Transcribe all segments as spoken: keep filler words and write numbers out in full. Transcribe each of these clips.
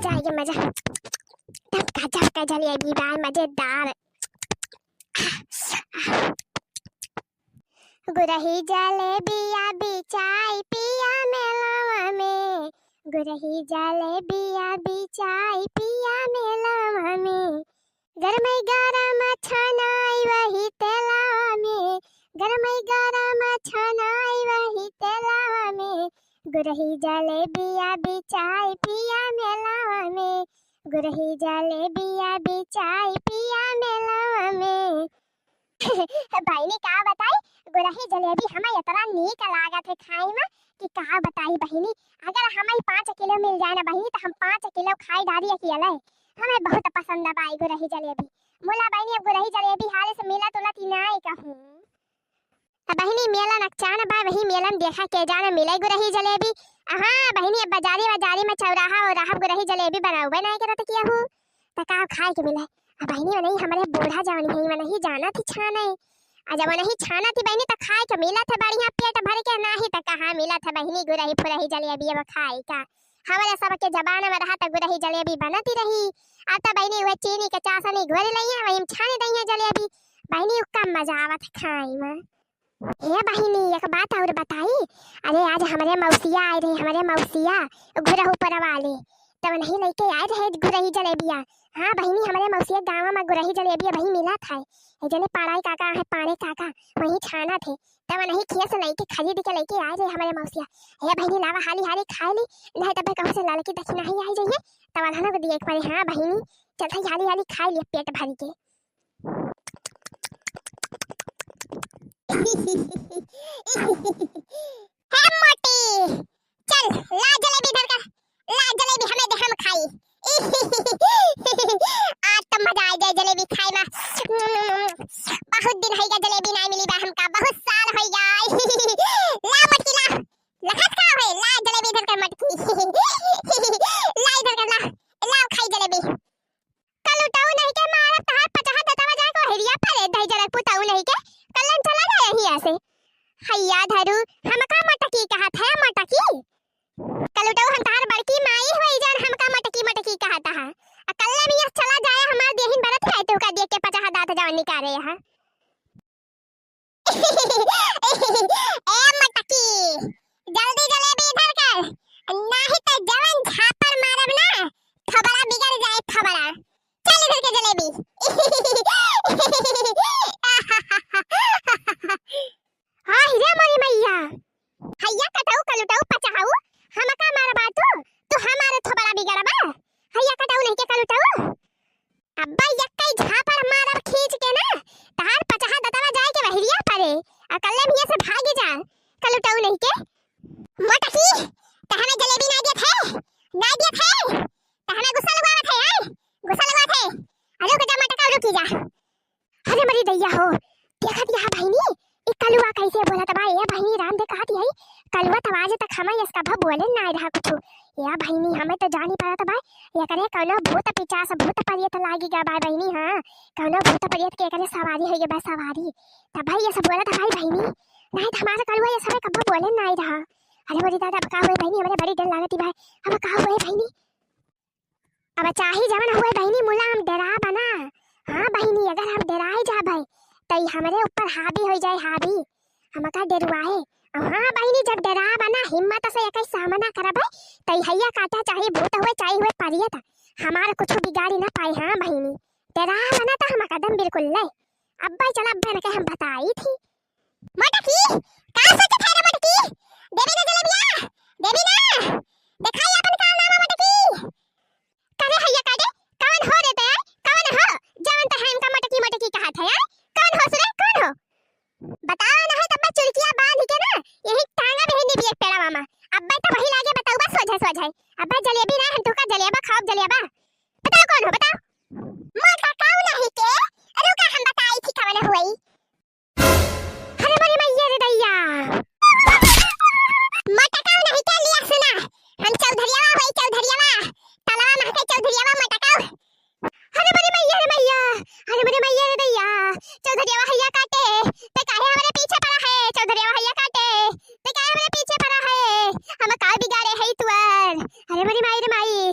जाएगी मजा। टपका टपका जलेबी बा, मजेदार। गुरही जलेबिया बिचाई पिया मेलवा में, गुरही जलेबिया बिचाई पिया मेलवा में। गरमई गरम छनाई वही तेलवा में, गरमई गरम छनाई वही तेलवा में। गुरही जलेबिया बिचाई पिया मेलवा में, गुरही जलेबिया बिचाई पिया मेलवा में। बहिनी का बताई, गुरही जलेबी हमें इतना नीक लागत है खाए में कि का बताई बहिनी। अगर हमें पाँच किलो मिल जाए ना बहिनी, तो हम पाँच किलो खाई डारी अकेले। हमें बहुत पसंद बा ई गुरही जलेबी। मुला बहिनी, अब गुरही जलेबी हाले से मिलत उलत ही नाई कहूँ। अब बहिनी मेलन अकचान बा, वही मेलन देखा के जाने मिले गुरही जलेबी। हाँ बहिनी, अब बाजारी बाजारी में चौराहा और रहब गुरही जलेबी बनावे नाई करत किया हूँ। त का खाए के मिले? अब बहिनी, वनही हमरे बूढ़ा जवन है, वनही जानत ही छाने। आ जब वनही छानत ही बहिनी, त खाए के मिलत है बढ़िया पेट भर के, नाही त कहाँ मिलत है बहिनी गुरही फुरही जलेबी अब खाए का। हमरे सबके जबान में रहा त गुरही जलेबी बनत ही रही। अब त बहिनी उहे चीनी के चासनी घोर लइहे, वही में छान दइहे जलेबी। बहिनी, उ कम मजा आवत है खाए में। ए बहिनी, एक बात और बताई। अरे, आज हमरे मौसिया आए रहे, हमरे मौसिया, घुरहु पर वाले, तब नहीं लेके आए रहे गुरही जलेबिया। हाँ बहिनी, हमरे मौसिया गाँव में गुरही जलेबिया वही मिलत है। ए जने पाड़ाई काका है, पाड़े काका, वही छानत है, तब नहीं खेस लेके खरीद के लेके आए रहे हमरे मौसिया। ए बहिनी, लावा हाली हाली खाए ली, नहीं तब कहूँ से ललकी दखिनाही आई जाइए, तब अल्हना को दिए एक बार। हाँ बहिनी, चल हाली हाली खाए लिए पेट भर के। हे मोटी, चल, ला जलेबी इधर कर, ला जलेबी हमें दे, हम खाई। आज तो मजा आ जाए जलेबी खाए में। बहुत दिन होइगा जलेबी नाई मिली बा हमका, बहुत साल होइगा। ला मोटकी ला, लखत का है, ला जलेबी इधर कर मोटकी। ला इधर कर, ला, ला खाई जलेबी। कलुटऊ नहीं के मारब तहार पचहा दतवा जाए को हेरिया परे दही जरक पुतऊ नहीं के। कल्लन चला जाए हिया से। हैया धरू, हमका मटकी कहत है, मटकी। कलुटऊ हम तहार बड़की माई होई जान, हमका मटकी मटकी कहत है। आ कल्लन हिया चला जाए, हमार देहिन बरत है, तू का देख के पचहा दात जवन निकारे यहाँ। ए मटकी, जल्दी जलेबी इधर कर, नाही तो जवन झापड़ मारब ना, थोबड़ा बिगड़ जाए, थोबड़ा। चल इधर के जलेबी। हाँ, हिरे मोरी मैया। हैया कटऊ, कलुटऊ, पचहऊ, हमका मारबा तू? तू हमारे थोबड़ा बिगड़बा? हैया कटऊ नहीं के कलुटऊ। अब्बा यक्कई झापड़ मारब खींच के ना, तहार पचहा दतवा जाए के बहरिया परे, आ कल्ले हिया से भागी जा, कलुटऊ नहीं के। मोटकी, तहमे जलेबी ना दियत है, ना दियत है, तहमे गुस्सा लगवावत है, हैं? गुस्सा लगवावत है। अरे रुक जा मोटका, रुकी जा। अरे मरी दैया हो, देखत यहाँ बहिनी, ई कलुआ कैसे बोलत बा? ए बहिनी, राम दे कहत यही, कलुआ तब आज तक हमें इसका भा बोले ना रहा कुछ। ए बहिनी, हमें तो जानी पड़त बा, एकरे कौनो भूत पिचास, भूत प्रेत लागी गा बा बहिनी। हाँ, कौनो भूत प्रेत के एकरे सवारी होई गा बा, सवारी। तब भाई ये सब बोलत है भाई बहिनी, नहीं तो हमारा कलुआ ये सब कब बोले ना रहा। अरे मरी दादा, अब का हुए बहिनी, हमारे बड़ी डर लागत बा, अब का हुए बहिनी? अब चाही जवन हुए बहिनी, मुला हम डेराब ना। हाँ बहिनी, अगर हम डेराए जाबे, त ई हमरे ऊपर हावी होइ जाए, हावी। हमका डेरुआए। अब हाँ बहिनी, जब डेराब ना, हिम्मत से एकर सामना करबे, त ई हैया काटा, चाहे भूत हुए, चाहे हुए परियत, हमार कुछ बिगाड़ी ना पाए। हाँ बहिनी, डेराब ना त हम कदम बिल्कुल ले। अब्बे चल, अब्बे न के हम बताई थी। मोटकी, का सोचत है रे मोटकी? देबी ना जलेबिया? देबी ना? देखाई आपन का नाम है मोटकी? करे हैया का दे? कवन हो रे ते? कवन हो? जवन ते है इनका मोटकी मोटकी कहत है, हैं? कवन हो सुरे? कवन हो? बताओ ना है तब चुरकिया बांध के ना, यही टांगा भी निबिये पेड़वा मा। अब्बे तो वही लागे बताऊबा सोझे सोझे। अब्बे जलेबी ना हम तुका जलेबा खाओ जलेबा। बताओ कौन हो बताओ? मोटका काऊ नहीं के? रुका हम बताई थी कवन होई। अरे मोरी मैया रे दैया। मोटकाऊ नहीं के लिया सुना। हम चौधरियावा होई चौधरियावा। तलवा महके चौधरियावा मोटकाऊ। अरे मोरी मैया रे मैया। अरे मोरी मैया रे दैया। चौधरियावा हैया काटे। ते काहे हमरे पीछे पड़ा है? चौधरियावा हैया काटे। ते काहे हमरे पीछे पड़ा है? हम का बिगाड़े है तुअर? अरे मोरी माई रे माई।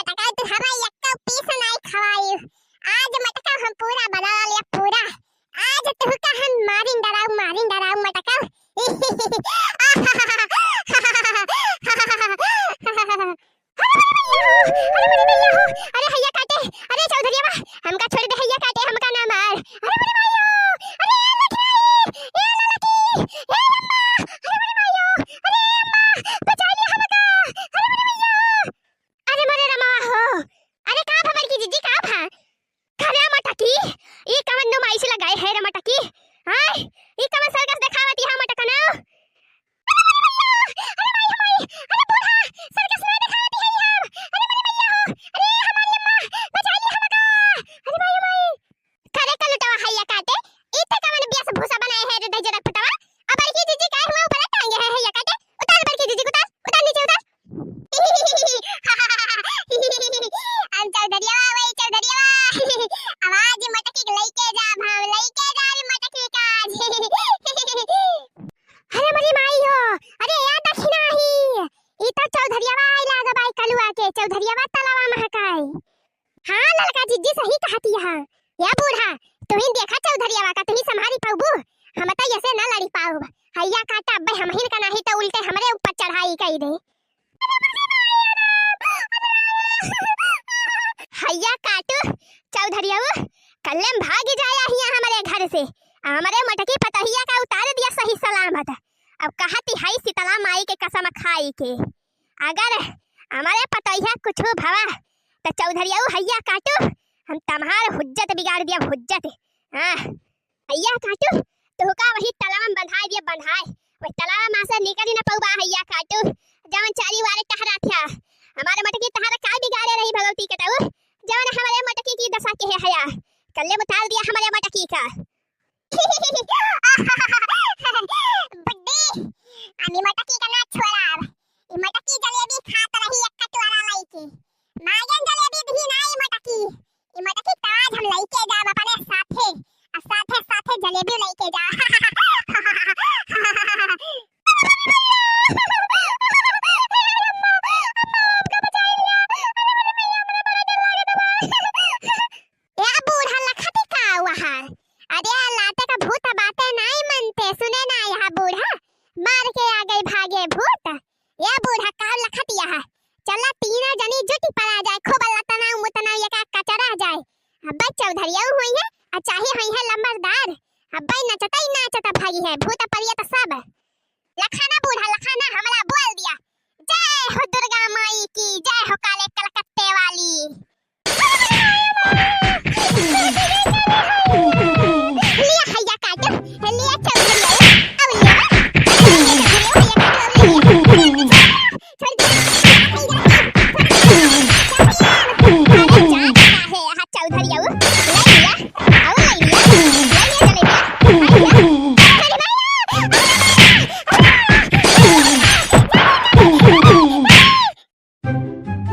मटका, तू हमार एक्को पीस नाई खवाई। आज मटका हम पूरा बना लिया, पूरा। आज तुहका हम मारिन डराऊ, मारिन डराऊ मटका। अरे मोरी मैया हो, अरे मोरी मैया हो, अरे हैया काटे, अरे चौधरिया बा, हमका छोड़ दे, हैया काटे, हमका ना मार। अरे मोरी मैया हो, अरे ए लखराई, ए ललकी, ए अम्मा, अरे मोरी मैया हो, अरे अम्मा, बचा लिया हमका, अरे मोरी मैया हो। अरे मोरे रमवा हो, अरे का भा बड़की जिज्जी, का भा? अरे मटकी, ई कवन नुमाइश लगाए है रे मटकी? आय, ई कवन सर्कस देखावत यहाँ मटकनो? अरे मोरे मैया, अरे माई, माई, अरे बूढ़ा, सर्कस ना देखावत है यहाँ। अरे मोरे मैया हो, अरे हमारी अम्मा, बचाइए हमका। अरे माई, माई। करे कलुटवा हैया काटे, ई ते कवन वेशभूषा बनाए है रे दहिजरा फुटवा? अब बड़की जिज्जी काहे हुआ ऊपर टांगे है हैया काटे? उतार बड़की जिज्जी, उतार, उतार नीचे उतार। हम चौधरिया, वही चौधरिया। आवाज मटकी के लइके जा, भाव लइके जा रे मटकी का आज। अरे मोरी माई हो, अरे या दखिना ही, ई तो चौधरिया आई लाग बाई कलुआ के, चौधरिया तलावा महकाई। हाँ ललका जिज्जी सही कहती है। या बूढ़ा, तुही देखा चौधरिया का, तुही संभारी पाउबू? हम तो ऐसे ना लड़ी पाउब। हैया काटा अब्बे हमहिन का नाही तो उल्टे हमरे ऊपर चढ़ाई कई दे। हैया काटू, चौधरिया, कल्ले में भागी जाया हिया हमरे घर से। हमरे मटकी पतहिया का उतार दिया सही सलामत। अब कहती है शीतला माई के कसम खाई के, अगर हमरे पतहिया कुछ भवा त चौधरिया हैया काटू, हम तम्हार हुज्जत बिगाड़ दिया, हुज्जत। हाँ, हैया काटू, तुहका वही तलावा में बंधाए दिया, बंधाए। वही तलावा में से निकली न पउबा, हैया काटू। जवन चारी वारे टहरा था, हमारे मटकी तहार का बिगाड़े रही भगवती के तऊ, जवन हमारे मटकी की दशा के है हया। कल्ले उतार दिया हमारे मटकी का। बुड्ढी, हम ई मटकी का ना छोड़ाब। ई मटकी जलेबी खात रही एक कटोरा लइके। माजन जलेबी दी ना ई मटकी। ई मटकी ताज हम लइके